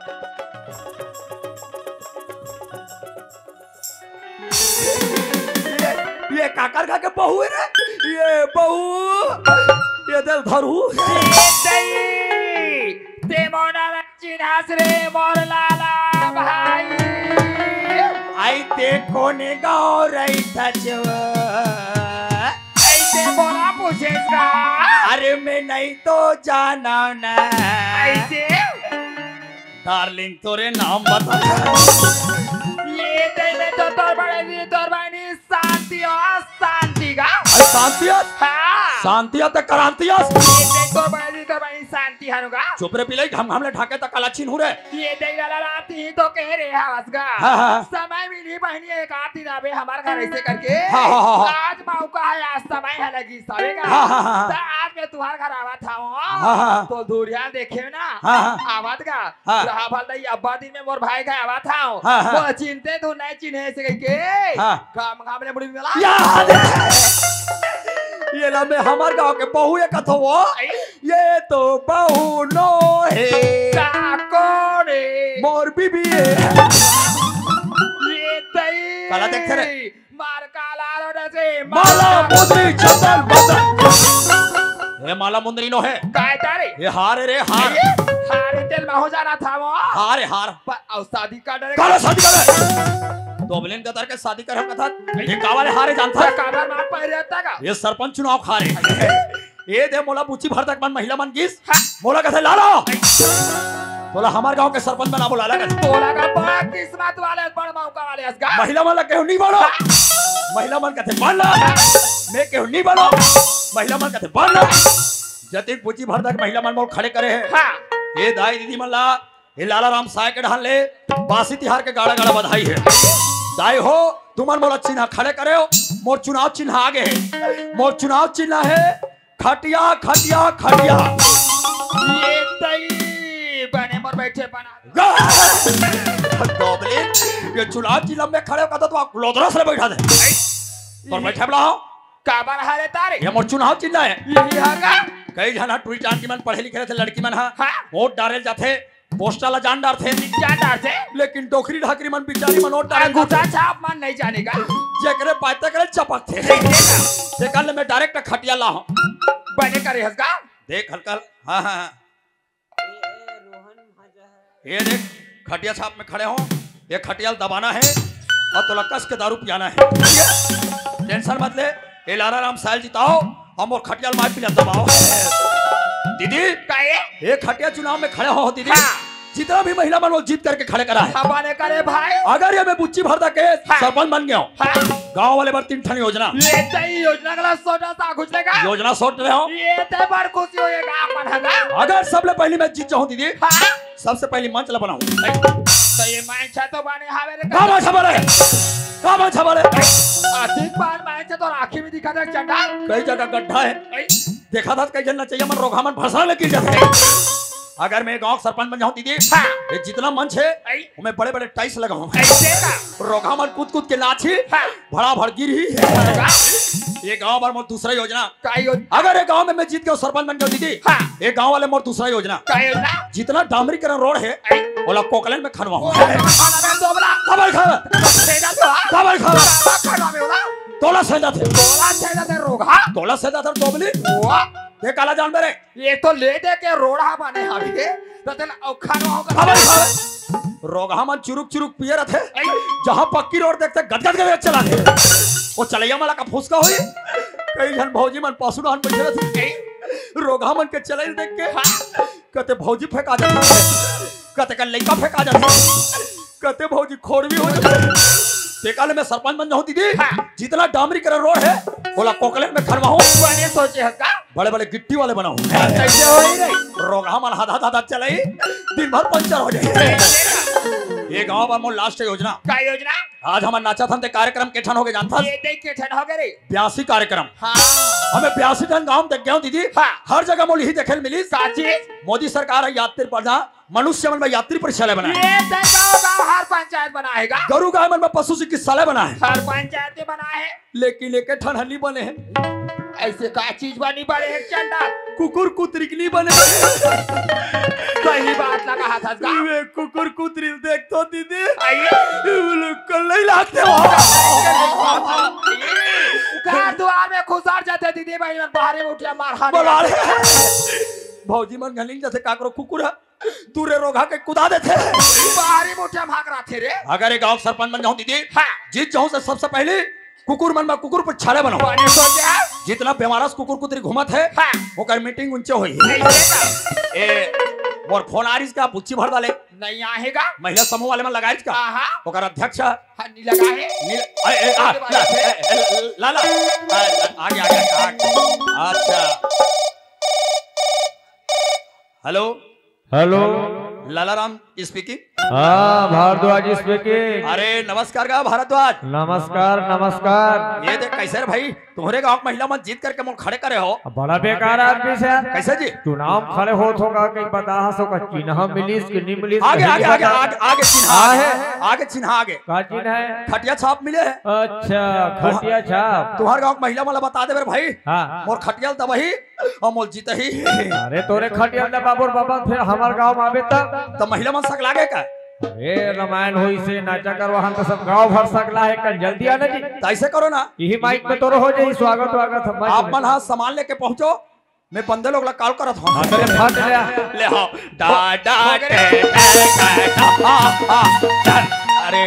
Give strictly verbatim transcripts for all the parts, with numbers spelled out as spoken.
ये, ये काकर घर के बहू हे रे? ये बहू, ये दल धरू। ए दई, ते मोना चिन्हास रे मोर लाला भाई। आई ते कोने गाँव रही था जो? ऐसे बोला पूछेगा। अरे मैं नहीं तो जाना ना। ऐसे? डार्लिंग तोरे नाम बता। ये दे में तो तोर बड़े जी, तोर बहनी शांति हो, शांति का। अरे शांति हो? हाँ। शांति हो ते क्रांति हो। ये दे तोर बड़े जी, तोर बहनी शांति हनुगा। चुप रे बिलाई, घम घम ले ढाके तक काला छीन हूँ रे। ये दे वाला रात ही तो कह रहे हैं हंस गा। हाँ, हाँ, हाँ। समय मिली बहनी एक आध दिन आवे हमार घर ऐसे करके। हाँ, हाँ, हाँ, हाँ। आज मौका है, आज समय है लगी सवेगा। हाँ, हाँ, हाँ, हाँ। तो आज मैं तुम्हारे घर आवा था। हाँ, हाँ। तो दूरिया देखे ना। हाँ, हाँ। आवाज का। हाँ। रहा भल दई अब्बा दिन में मोर भाई का आवा था। हाँ, हाँ। वो चिंते तू नहीं चिन्हे ऐसे कह के। हाँ। काम काम ले मुड़ी मिला। याद है। ये लम्बे हमार गांव के बहू ये कथो वो। आई। ये तो बहू नो है। का कौन है? मोर बीबी है। ये तई। काला देख रे। मार काला रो डसे। माला मुंदरी चंदन बदन। ये माला मुंदरी नो है। काय तारे? ये हार है रे, हार। अरे, हार तेल में हो जाना था वो। हार है, हार। पर अब शादी का डरे। काला शादी कर। दोबलिन गदर के शादी कर हम कथा। ये कावा ले हारे जानता है? काबर मार पहरे आता का? ये सरपंच चुनाव खा रहे। ए दे मोला बुच्ची भर तक मन महिला मन गिस। हाँ। मोला कथे लाला। तोला हमार गांव के सरपंच बनाबो लाला कथे। तोला का बड़ा किस्मत वाले, बड़ मौका वाले हस गा। महिला मन ला केहू नहीं बोलो। हाँ। महिला मन कथे बन ला। मैं केहू नहीं बोलो। महिला मन कथे बन ला। जतिक बुच्ची भर तक महिला मन मोल खड़े करे है। हाँ। ए दाई दीदी मन ला ए लाला राम साय के डहान ले बासी तिहार के गाड़ा गाड़ा बधाई है। दाई हो, तुमन मोला चिन्हा खड़े करे हो, मोर चुनाव चिन्हा आगे है। मोर चुनाव चिन्हा है खटिया, खटिया, खटिया। ये तई बने मोर बैठे बना। दोबले, ये चुनाव चिन्हा में खड़े हो कथा तो आप लोदरा से बैठा दे। पर बैठे बला हो। काबर हारे तारे? ये मोर चुनाव चिन्हा है। यही हागा। कई झन टुरी टांटी मन पढ़े लिखे रहे थे, लड़की मन हा। हाँ। वोट डारे जाथे। पोस्टर ला जान डारथे। जान डारथे। लेकिन डोकरी ढाकरी मन बिचारी मन नोट डारे अंगूठा जाथे। छाप मन नहीं जानेगा। जेकरे पाए तेकरे चपक थे। नहीं देगा। तेकर ले मैं डायरेक्ट खटिया ला हूँ। बने करे हस गा। देख हल्का, हाँ, हाँ, हाँ। ये देख, खटिया छाप में खड़े हो, ये खटिया दबाना है और तोला कस के दारू पियाना है। टेंशन मत ले, ये लाला राम सायल जिताओ। हम और खटियाल मार पिला दबाओ। दीदी, काहे? एक खटिया चुनाव में खड़े हो दीदी। हाँ। जितना भी महिला मन वो जीत करके खड़े करा है। हाँ, बने करे भाई। अगर ये मैं बुच्ची भरदा के हाँ। सरपंच बन गया हूँ, हाँ। गाँव वाले बर तीन ठन योजना। ये तई योजना का सोटा सा कुछ लेगा। योजना सोच रहे हो? ये ते बड़ खुशी होएगा अपन है ना। अगर सबले पहली मैं जीत जाऊँ दीदी, हाँ। सबसे पहली मंच ला बनाऊँ। तो ये मंच है तो बने हावे रे। का मंच बने? का मंच बने? अधिक बार मंच तो राखी में दिखा दे चंडाल। कई जगह गड्ढा है। ऐ। देखा था कई जन नचैया मन रोघा मन भसड़ा लग गिर जाथे। अगर मैं गांव सरपंच बन जाऊं दीदी, हाँ। ये जितना मंच है, ऐ। मैं बड़े-बड़े टाइल्स लगाऊं। ऐसे का? रोघा मन कूद-कूद के नाची, हाँ। भड़ा भड़ गिर ही। हाँ। ये गांव भर में दूसरा योजना। का योजना? अगर ये गांव में मैं जीत गया सरपंच बन गया दीदी, हाँ। ये गांव वाले मोर दूसरा योजना। का योजना? जितना डामरीकरण रोड है, ऐ। ओला कोकलन में खनवाऊं। ओ, खाना में दोबला। खबर खबर। छेदा तो, हाँ। खबर खबर। खाना में होला। तोला छेदा थे। तोला छेदा थे रोघा। तोला छेदा थे दोबली। वाह। ये काला जानवर है। ये तो ले दे के रोड़ा बने हवे, तो तेला अउ खनवाओ का। अबे साले, रोगहा मन चुरुक चुरुक पिए रथे, ऐ। जहाँ पक्की रोड देखते गदगद गदगद चलाथे। वो चलैया मन ला का फुसका होई, कई झन भौजी मन पशु डहन बैठे रथे। ऐ। रोगहा मन के चलई देख के हाँ। कते भौजी फेंका जाथे, कते का लइका फेंका जाथे। कते भौजी खोरवी हो जाथे। तेका ले मैं सरपंच बन जाहूं दीदी। हाँ। जितना डामरीकरण रोड है, ओला कोकलेट में खनवाहूं। बने सोचे हस का? बड़े-बड़े गिट्टी वाले बनाहूं। कैसे होई रे? रोगहा मन हदा हदा चलाई, दिन भर पंचर हो जाए। ये गांव बर मोर लास्ट योजना। का योजना? आज हमन नाचत हन ते कार्यक्रम के ठन हो गए जानथस? ये देख के ठन हो गए रे। ब्यासी कार्यक्रम। हाँ। हमें ब्यासी ठन गांव देख गए हो दीदी। हाँ। हर जगह मोल यही देखे ल मिलिस। का चीज? मोदी सरकार है यात्री प्रधान मनुष्य मन में यात्री परिसर बनाए। ये तय गाँव गाँव हर पंचायत बनाएगा। गरु गाय मन में पशु चिकित्सालय बनाए। हर पंचायत में बनाए है। लेकिन एक ठन हली बने है। अइसे का चीज बनी बड़े हे चंदा? कुकुर कुतरी के नहीं बने। सही बात लगा हाथ हंस गा। वे कुकुर कुतरी ल देख तो दीदी। आइए। वो लोग कल नहीं लागते हो। घर दुआर में खुसर जाथे दीदी बहिनी मन, बाहर में उठिया मार हाथ। बोला रे। भौजी मन घलिंग जैसे काकरो कुकुर है। दूरे रोघा के कुदा देथे। बाहरी मोटिया भाग रहा थे रे। अगर ये गांव सरपंच बन जाऊं दीदी, हाँ। जीत जाऊं तो सबसे पहले कुकुर मन में कुकुर पर छाले बनाऊं। बने सोचा। जितना बेमारस कुकुर कुतरी घूमत है, हाँ। ओकर मीटिंग उनचे होई। नहीं देता। ए, मोर फोन आ रही इसका, बुच्ची भर डाले। नहीं आएगा। महिला समूह वाले मन लगाए इसका। हाँ, हाँ। ओकर अध्यक्ष। हाँ, नहीं लगा है। नील-, ए, ए, आ, ए, ला, ए, ए, ला, ला। आ, आ, आगे, आगे, आगे। अच्छा। हेलो। हेलो। लालाराम स्पीकिंग। हाँ, भारद्वाज स्पीकिंग। अरे नमस्कार गा भारद्वाज। नमस्कार, नमस्कार। ये देख कैसे रे भाई, तुम्हरे गांव के महिला मन जीत करके मोर खड़े करे हो। बड़ा बेकार आदमी से यार। कैसे जी? चुनाव में खड़े होत होगा, कहीं बताहा सो का चिन्हा मिलिस कि नहीं मिलिस, आगे, कहीं आगे, नहीं आगे, पता। आगे, आगे चिन्हा, हाँ आगे, है। आगे चिन्हा, आगे। का चिन्हा है? खटिया छाप मिले है। अच्छा, खटिया छाप। तुम्हारे गांव के महिला मन ला बता दे रे भाई। हाँ। मोर खटिया ल दबही अउ मोर जीतही। अरे तोरे खटिया ल दबाबो रे बाबा, फिर हमर गांव में आबे त। त महिला मन सकलागे का? अरे रामायण होइसे, नाचा करवाहन त सब गांव भर सकला है, कल जल्दी आना जी। त ऐसे करो ना। यही माइक में तोरो हो जाई स्वागत वागत, हम आप मन हा सामान लेके पहुंचो, मैं बंदे लोग ला कॉल करत हूँ। हाँ, तो ले फट ले। ले हो। डा, डा, हो गए। डे, डे, डे, डा, हा, हा, डा। अरे,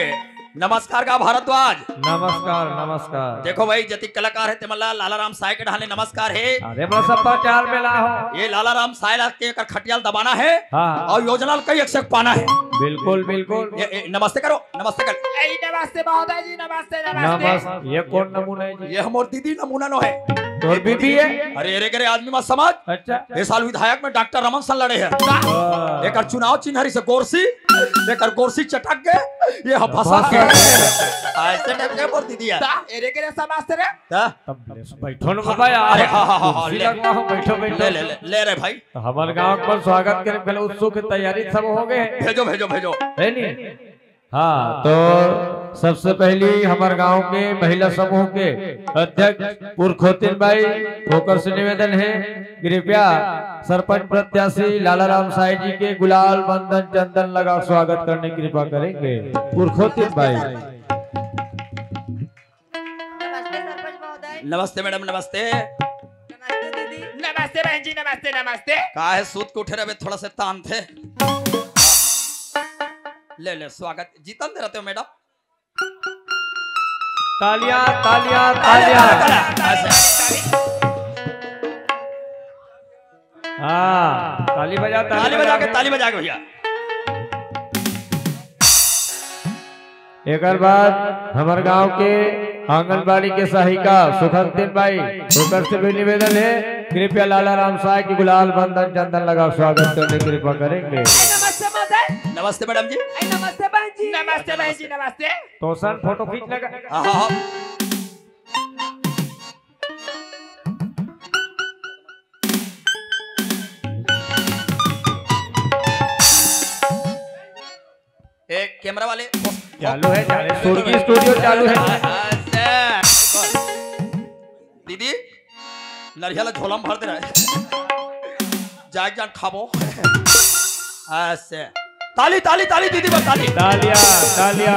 नमस्कार गा भारद्वाज। नमस्कार, नमस्कार। देखो भाई, जतिक कलाकार हे, तेमन ला लालाराम साय के डहान ले नमस्कार हे। अरे, बड़ा सब प्रचार में ला हो। ये लालाराम साय ला के एकर खटिया ल दबाना हे हाँ। अउ योजना ल कई एक से एक पाना हे। बिल्कुल, बिल्कुल। ये, ये, नमस्ते करो, नमस्ते कर। ए, नमस्ते महोदय जी, नमस्ते, नमस्ते। नमस्ते। ये कौन नमूना है जी? ये हमर दीदी नमूना नो है। तोर बीबी है? अरे, अरे, करे आदमी मत समझ। अच्छा। ये साल विधायक में डॉक्टर रमन सन लड़े हैं। हाँ। एकर चुनाव चिन्ह रहिसे गोरसी, एकर गोरसी चटक गए, ये ह फंसा के। फंसा के। ऐसे टाइप के बोल दीदी है। ता, एरे के रे समाज से रे। ता? तब ले, बैठो न बाबा यार। अरे, हाँ, हाँ, हाँ, हाँ, कुर्सी ले। लगवा हो, बैठो, बैठो। ले, ले, ले, ले रे भाई। तो हमर गांव पर स्वागत करे, पहले उत्सव की तैयारी सब हो गए। भेजो, भेजो, भेजो। है नी? हाँ, तो सबसे पहली हमर गांव के महिला समूह के अध्यक्ष पुरखोतिन बाई, ओकर से निवेदन है, कृपया सरपंच प्रत्याशी लालाराम साय जी के गुलाल, बंदन, चंदन लगा स्वागत करने की कृपा करेंगे। पुरखोतिन बाई। नमस्ते सरपंच महोदय। नमस्ते मैडम, नमस्ते। नमस्ते दीदी। नमस्ते बहन जी, नमस्ते, नमस्ते। का है, सूत के उठे रहबे, थोड़ा से तान थे। ले, ले, स्वागत। जीतन दे रहते हो मैडम। तालियां, तालियां, तालियां। हाँ, ताली बजा, ताली ताली बजा बजा के, के। ताली बजा के भैया। एकर बाद हमर गांव के आंगनबाड़ी के सहायिका सुखंतिन बाई, ओकर से भी निवेदन है, कृपया लालाराम साय की गुलाल, बंदन, चंदन लगा स्वागत करने की कृपा करेंगे। ए, नमस्ते महोदय। नमस्ते मैडम जी। ए, नमस्ते बहन जी। नमस्ते बहन जी, नमस्ते। तोसन फोटो खींच लेगा। हाँ, हाँ, हाँ। ए, कैमरा वाले। चालू है, चालू है। सुरगी स्टूडियो चालू है। दीदी, नरिया ला झोला में भर दे रहा है। जाग जान खाबो। ऐसे। ताली, ताली, ताली, दीदी, बस ताली। तालियां, तालियां।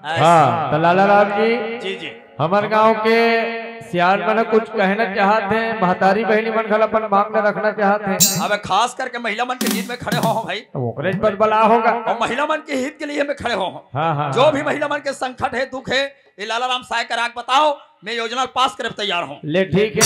ऐसे। हाँ, तो लालाराम जी, जी, जी। हमर गांव के सियान मन कुछ कहना चाहत हे, महतारी बहिनी मन घला अपन मांग ला रखना चाहत हे। अब खास करके महिला मन के हित में खड़े हो, हो भाई। तो ओकरे ज बलबला होगा। और महिला मन के हित के लिए मैं खड़े हो, हो। हाँ, हाँ, जो हाँ। भी महिला मन के संकट है, दुख है, ये लालाराम साय करा के बताओ, मैं योजना पास करे तैयार हूँ। ले ठीक है,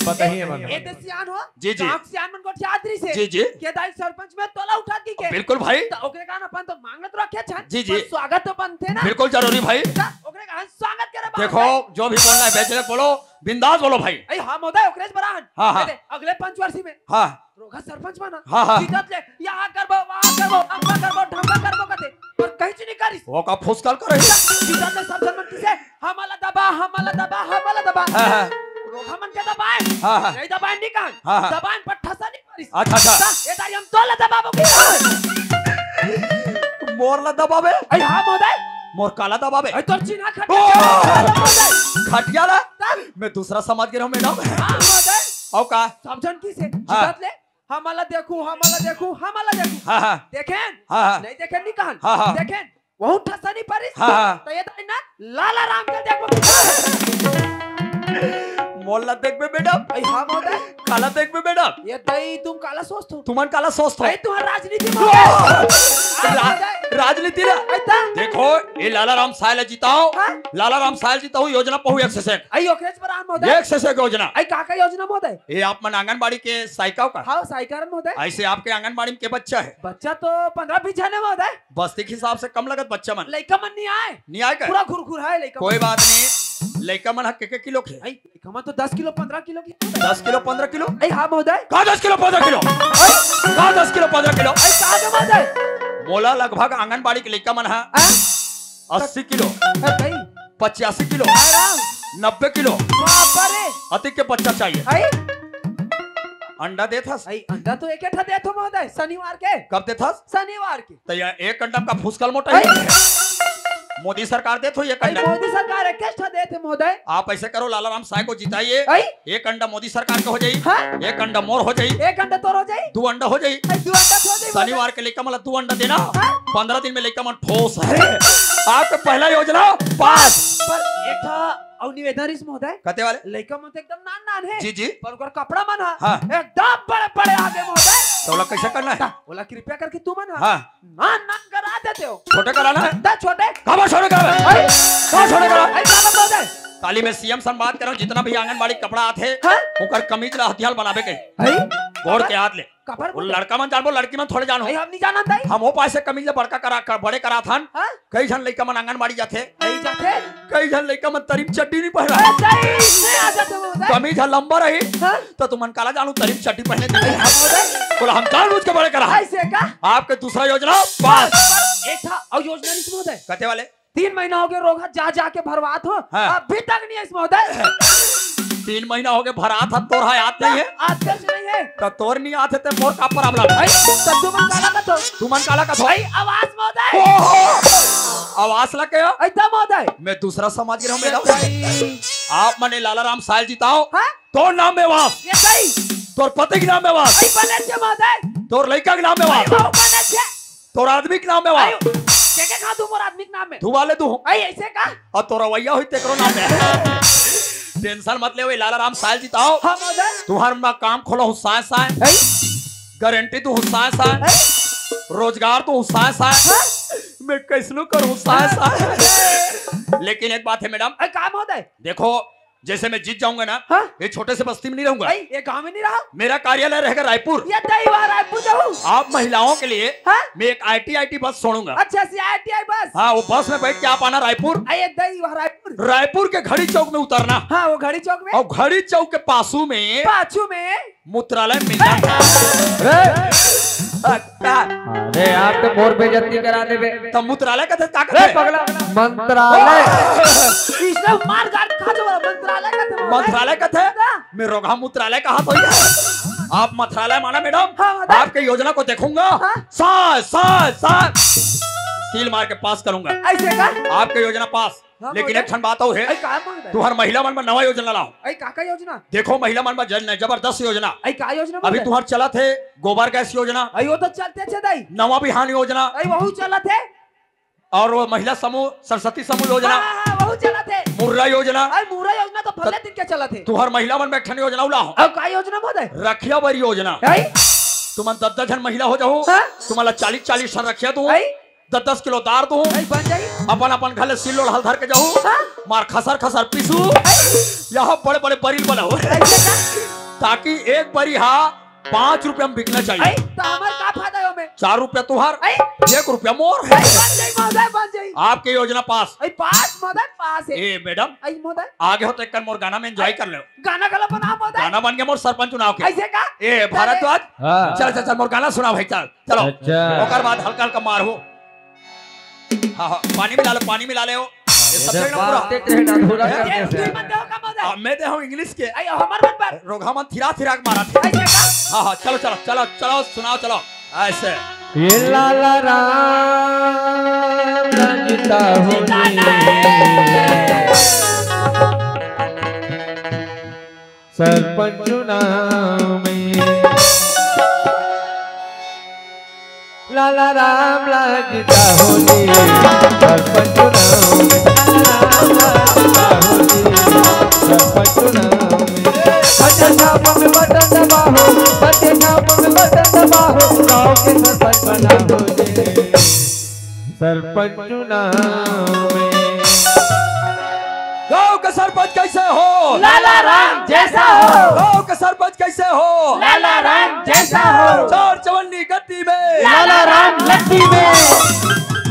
बताइए मन। ए दे सियान हो, जी, जी। गांव के सियान मन गोठियात रहिसे। जी, जी। के दाई सरपंच में तोला उठा दी के। बिल्कुल भाई। तो ओकरे कारण अपन तो मांग ला तो रखे छन, जी, जी। पर स्वागत तो बनथे ना। बिल्कुल जरूरी भाई। तो ओकरे कारण स्वागत करे बात देखो, है। जो भी बोलना है बेझिझक बोलो, बिंदास बोलो भाई। ए हाँ महोदय, ओकरे ज बराहन। हाँ, हाँ। ए दे, अगले पंचवर्षी में हाँ। रोघा सरपंच बना। हाँ, हाँ। जीतत ले, यहाँ करबो, वहाँ करबो, अम्मा करबो, ढम्मा करबो कथे। पर कहीं चीज नहीं करिस। वो का फुसकल करे। जीतत ले सब झन मन किसे, हमला दबा, हमला दबा, हमला दबा। हाँ, हाँ। रोघा मन के दबाए। हाँ, हाँ। नहीं दबाए नहीं कहन। हाँ, हाँ। दबाए पर ठसा नहीं मारिस। अच्छा, अच्छा। ता, ये दारी हम तोला दबाबो की। मोर ला दबाबे? अरे हाँ महोदय। मोर काला दबाबे। अरे तोर चिन्हा खटिया। ओ! खटिया ला? मैं दूसरा समझ गे रहेंव मैडम। हाँ, महोदय। अउ का? सब झन किसे? हाँ। ले। हमला देखू, हमला देखू, हमला देखू। हाँ, हाँ। देखेन? हाँ, हाँ। नहीं देखेन, नहीं कहन। हाँ, हाँ। देखेन? वहू ठसा नहीं परिस। हाँ, हाँ। तो ये दाई ना लाला राम के देखबो। मोला देखबे मैडम? अई हाँ महोदय। काला देखबे मैडम? ये दाई तुम काला सोचथो? तुमन काला सोचथो? अई तुम्हार राजनीति में। राजनीति ला। देखो ये लाला राम साय ला जिताओ। हाँ? लाला राम साय ला जिताओ योजना पहू एक से एक। अई ओकरेच पर आन महोदय। एक से एक योजना। अई का का योजना महोदय? ये आप मन आंगनबाड़ी के साइका का? हाँ साइका महोदय। ऐसे आपके आंगनबाड़ी में के बच्चा है? बच्चा तो पंद्रह बीस झन है महोदय। बस्ती के हिसाब से कम लगत बच्चा मन। लइका मन नहीं आए। नहीं आए का? पूरा घुरघुर है लइका कोई बात नहीं। लइका मन के के किलो के? अई लइका मन तो दस किलो पंद्रह किलो के। दस किलो पंद्रह किलो? अई हाँ महोदय। का दस किलो पंद्रह किलो? अई का दस किलो पंद्रह किलो? अई का महोदय? मोला लगभग आंगनबाड़ी के लइका मन हा। हाँ? अस्सी किलो। हाँ, भाई। पचासी किलो। हाँ, राम। नब्बे किलो। बाप रे। अतिक के बच्चा चाहिए। अई? अंडा देथस? अई अंडा तो एक ठा देथो महोदय, शनिवार के। कब देथस? शनिवार के। तो यह एक अंडा का फुसकल मोटा है। मोदी सरकार देत हो ये अंडा। मोदी सरकार एक ठा देत है महोदय। आप ऐसे करो, लाला राम साय को जिताइए। एक अंडा मोदी सरकार का हो जाई। हाँ? एक अंडा मोर हो जाई। एक अंडा तोर हो जाई। दो अंडा हो जाई। दो अंडा हो जाई। शनिवार के लइका मन ला दो अंडा देना। हाँ? पंद्रह दिन में लइका मन ठोस है। आपके पहला योजना पास। पर एक ठा अउ निवेदन रिस महोदय। कते वाले? लइका मन तो एकदम नान नान है। जी, जी। पर ओकर कपड़ा मन हा हाँ। एकदम बड़े बड़े आगे महोदय। तो ओला कैसे करना है? ता, ओला कृपया करके तुमन हा हाँ। नान नान करा देते हो। छोटे कराना है? ता छोटे। काबर छोटे करावे? अरे! काबर छोटे करावे? अरे, काबर महोदय? काली मैं सीएम से बात कर रहा हूँ, जितना भी आंगनबाड़ी कपड़ा आथे, हाँ? ओकर कमीज ला हथियार बनावे के। अरे! गोड़ के हाथ ले। काबर वो बोले? लड़का मन जानबो, लड़की मन थोड़े जानबो। अरे हम नहीं जानन दाई। हम वो पासे कमीज ले बड़का करा, कर, बड़े करा थन। हाँ? कई झन लइका मन आंगनबाड़ी जाथे। नहीं जाथे। कई झन लइका मन तरी म चड्डी नहीं पहना। अरे दाई, नहीं आ जाते वो दाई। कमीज ह लंबा रही। हाँ? तो तुमन काला जानू तरी म चड्डी पहने दे। अरे हम बोले? बोला हम जानबूझ के बड़े करा। ऐसे का? आपके दूसरा योजना पास। एक ठा अउ योजना नहीं सुनो दे। कते वाले? तीन महीना हो गए रोगहा जा जा के भरवात हो, हाँ। अभी तक नहीं आइस महोदय। तीन महीना हो गए भरात हा, तोर हा आत नहीं है। आत कैसे नहीं है? तो तोर नहीं आत है ते मोर का problem है? भाई, तब तुमन काला कथो? तुमन काला कथो? भाई, आवास महोदय। ओहो! आवास ला क्या? ऐसा महोदय। मैं दूसरा समझ गया हूँ, मेरा भाई। आप मने लाला राम साय ल जिताओ। हाँ? तोर नाम में आवास। ये सही। तोर पति के नाम में आवास। भाई, बने थे महोदय। तोर लइका के नाम में आवास। भाई, बने थे। तोर आदमी के नाम में आवास। आयो, के के खा दू मोर आदमी के नाम में? धुआ ले दू। आई ऐसे का? अउ तोर अवैया होई तेकरो नाम में। Tension मत ले, लाला राम साय ल जिताओ। हाँ, महोदय। तुहर मैं काम खोलो हूँ साय साय। आई? Guarantee दू हूँ साय साय। आई? रोजगार दू हूँ साय साय। हाँ? मैं कैसनो करूँ साय साय। लेकिन एक बात है मैडम। आई, का महोदय? देखो, जैसे मैं जीत जाऊंगा ना, हाँ? ये छोटे से बस्ती में नहीं रहूंगा। भाई, ये गांव में नहीं रहा। मेरा कार्यालय रहेगा रायपुर। ये तय हुआ रायपुर जाऊं। आप महिलाओं के लिए हाँ? मैं एक आईटीआईटी बस छोड़ूंगा। अच्छा, सी आईटीआई बस। हाँ, वो बस में बैठ के आप आना रायपुर। आ, ये तय हुआ रायपुर। रायपुर के घड़ी चौक में उतरना। हाँ, वो घड़ी चौक में। और घड़ी चौक के पासू में पाछू में मूत्रालय मिलना। अरे आप तो मोर बेइज्जती करा देबे। त मूत्रालय कथे का रे कथे? पगला। मंत्रालय। इसने मार गाड़ खा जो मंत्रालय कथे। मंत्रालय कथे? का? मैं रोगहा मूत्रालय कहा तो ये। आप मंत्रालय माना मैडम? हाँ, महोदय। आपके योजना को देखूंगा। हाँ। साय, साय, साय। सील मार के पास करूंगा। ऐसे का? आपके योजना पास। हाँ, लेकिन महोदय। एक ठन बात अउ हे। अई, का महोदय? तुहर महिला मन बर नवा योजना लाव। अई, का का योजना? देखो, महिला मन बर जन-, जबरदस्त योजना। अई, का योजना अभी महोदय? तुहर चलत हे गोबर गैस योजना। अई, वो तो चलते छे दाई। नवा बिहान योजना। अई, वहू चलत हे। और वो महिला समूह, सरस्वती समूह योजना। हाँ, हाँ, हाँ, वहू चलत हे। मुर्रा योजना। अई, मुर्रा योजना तो फल्ले दिन के चलत हे। तुहर महिला मन बर एक ठन योजना अउ लाव। अउ का योजना महोदय? रखिया बर योजना। अई? तुमन दस दस झन महिला हो जाहू। हाँ? तुमन ला चालीस चालीस ठन रखिया दूँ। अई? दस दस किलो दार दूँ। अई, बन जाई। अपन अपन घर ले सिल्लो हल धर के जाहू। हाँ? मार खसर खसर पीसू। अई। यहाँ बड़े बड़े बरील बनाओ। ऐसे का? ताकि एक बरी हा पाँच रुपया में बिकना चाहिए। अई, तो हमार का फायदा हो में? चार रुपया तुहार, अई। एक रुपया मोर। अई, बन जाई महोदय, बन जाई। आपके योजना पास। अई, पास महोदय, पास हे। ए मैडम, अई महोदय। आगे हो तो एक मोर गाना में enjoy कर लो। गाना गला बना महोदय। गाना बन गया मोर सरपंच चुनाव के। ऐसे का? ए भारद्वाज, हाँ। चल चल चल मोर गाना सुना भाई, चल। चलो। अच्छा। ओकर बाद हल्का हल्का मारहू। हाँ, हाँ, पानी मिला ले, पानी मिला ले हो। ये सब इधर देखना बात पूरा। देते हैं ना, पूरा ये करते हैं। तू मत देखो का मजा। हाँ, मैं दे हूँ English के। अरे, हमार मत बात। रोगहा मन थिरा थिरा के मारा थे। ऐसे का? हाँ, हाँ, चलो, चलो, चलो, चलो, सुनाओ, चलो। ऐसे। ये लाला राम ला जिताहूँ जी सरपंच चुनाव में। लाला राम ला जिताहूँ जी सरपंच चुनाव में। लाला राम ला जिताहूँ जी सरपंच चुनाव में। फतेह छाप में बटन दबाओ, फतेह छाप में बटन दबाओ, गाँव के सरपंच बनाओ जी सरपंच चुनाव में। गांव के सरपंच कैसे हो? लाला राम जैसा हो। गांव के सरपंच कैसे हो? लाला राम जैसा हो। चार चवन्नी गद्दी में। लाला राम लद्दी में।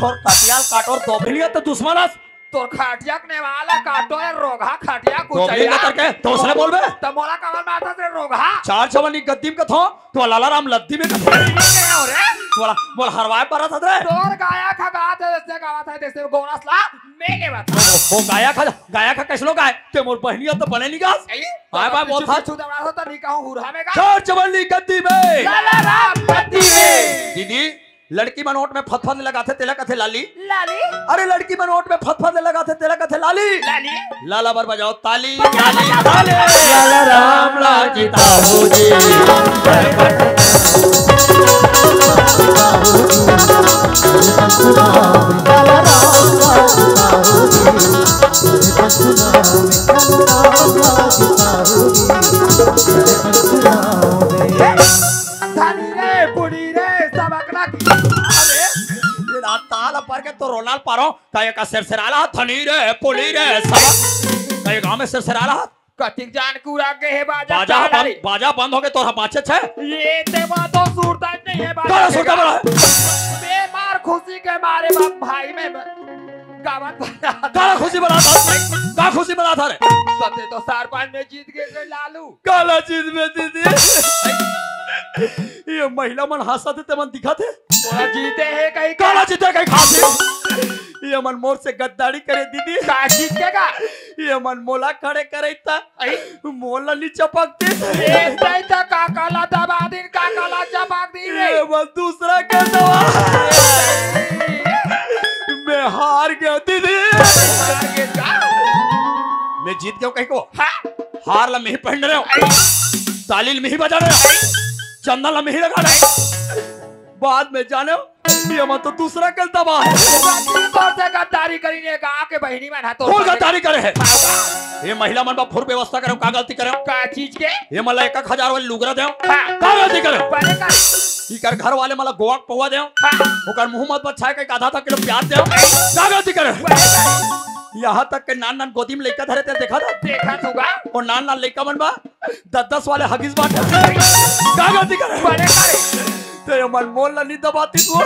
तोर कटियाल काटोर दोभलिया तो दुश्मन अस। तोर खटिया के नेवाला काटोर रोगहा खटिया कुचैया। दोभलिया करके दूसरे बोलबे। त मोला कमल माथा से रोगहा। चार चवन्नी गद्दी में कथो। तो लाला राम लद्दी में कथो। नहीं गया हो रे। बोला, बोला हरवाए परत हत रे। तोर गायक ह गात हे, जैसे गावत हे, जैसे गोरस ला, मैं के बता। वो गायक ह, गायक ह कैसनो गाय? ते मोर बहनिया तो बने नहीं गास। नहीं, आय बाय, बहुत पीछू, हर पीछू दबड़ा हो तो नहीं कहूँ हुरहा में गा। चार चवन्नी गद्दी में। लाला राम गद्दी में। दीदी, लड़की मन ओट में फतफत लगाथे, तेला कथे लाली। लाली। अरे लड़की मन ओट में फतफत लगाथे, तेला कथे लाली। लाली। लाला बर बजाओ ताली, बजाओ, ताली, बजाओ। ताली। लाला राम ला जिताहूँ जी। धनी रे, बुढ़ी रे, सब अकला की। अरे, ये रात ताल पर के तो रोनाल पारो। का एका सेरसेराला धनी रे, पुली रे, सब। का ये गांव में सेरसेराला? कतिक जान कूरा के हे बाजा बाजा चाल बंद, डाली। बाजा बंद हो गए, तोर बाचे छे। ये ते मा तो सुरता नहीं है बाजा काला के सुरता गा। बड़ा है? बेमार खुशी के मारे बाप भाई में गावत बना। काला खुशी बना था, का खुशी बना था रे? सते तो सरपंच में जीत गए थे लालू। काला जीत में दीदी। ये महिला मन हंसत हे, ते मन दिखत हे। तोला जीते हे कहीं का? काला जीते कहीं खाते। ये मन मोर से गद्दारी करे दीदी। का जीत के का? ये मन मोला खड़े करे त आई। मोला नी चपकते। ए, तई त का काला दबा दिन, का काला चपक दिन रे? ये मन दूसरा के दबा। मैं हार गया दीदी। हार गया का? मैं जीत गया कहीं को। हाँ। हार ला मैं ही पहन रहे हूँ। ताली ला मैं ही बजा रहे हूँ। चंदा ला मैं ही लगा रहे हूँ। बाद में जाने हो, ये मन तो दूसरा के दबा हे। तोर से गद्दारी करी ने गा के बहिनी मन हा तोर कौन से गद्दारी करे हे? ये महिला मन बा फुर व्यवस्था करे, का गलती करे? का चीज के? ये मन ला एक एक हजार वाली लुगरा दे। हाँ। का गलती करे? पहले का? इकर घर वाले मन ला गोवा के पौवा दे। हाँ। ओकर मुंह मत बछाए के आधा आधा किलो प्याज दे। का गलती करे? पहले का? यहाँ तक के नान नान गोदी में लइका धरे ते देखा था? देखा थूगा। और नान नान लइका मन बा दस दस वाले हगीज बांटे। का गलती करे? बड़े करे। ते ये मन मोल ला नी दबाती तू।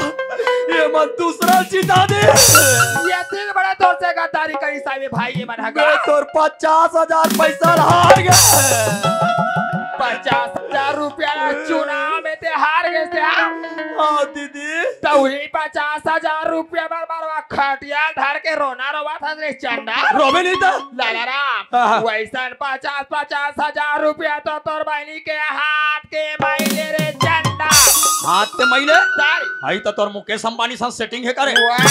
ये मन दूसरा जिता दे। ये तीन बड़े तोर से गद्दारी करी साहब भाई ये मन हगा। मैं तोर पचास हजार पैसा हार गया। पचास हजार रुपया ला चुनाव में ते हार गए से हाँ? हाँ दीदी। तो वही पचास हजार रुपया बार बार खटिया धर के रोना रोवा था रे चंदा। रोवे नहीं था। लाला राम, हाँ, हाँ। वैसन पचास पचास हजार रुपया तो तोर बहनी के हाथ के मइले रे चंदा। हाथ के मइले? तारी। हई तो तोर मुकेश अंबानी साथ सेटिंग हे करे। वाह,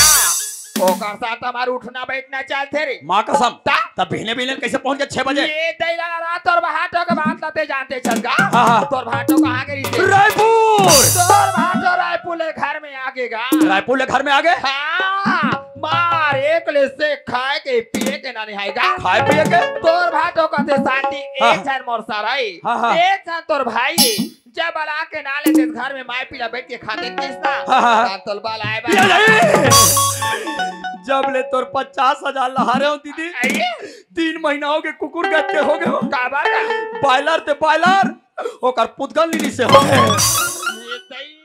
ओकर साथ हमार उठना बैठना चलथे रे। माँ कसम। ता? तब बिहने बिहने कैसे पहुंच गए छह बजे? ये दई लाला राम तोर भाटो के बात लते जानते चल गा। हाँ, हाँ। तोर भाटो कहाँ के रही? रायपुर। तोर भाटो रायपुर ले घर में आगे गा। रायपुर ले घर में आगे? हाँ। मार एक ले से खाए के पिए के ना निहाएगा। खाए पिए के? तोर भाटो कथे शांति हाँ। एक झन मोर सराई, हाँ, हाँ। एक झन तोर भाई। जब बला के ना लेते घर में माय पीला बैठ के खाते किसना। हाँ, हाँ, हाँ। तोल बलाए बा। ये नहीं। जब ले तोर पचास हजार लहारे हो दीदी, आइए। तीन महीना हो गए कुकुर गत के हो गए हो। का बात है? बॉयलर ते बॉयलर, ओकर पुतगल नीली से हो गए। ये सही।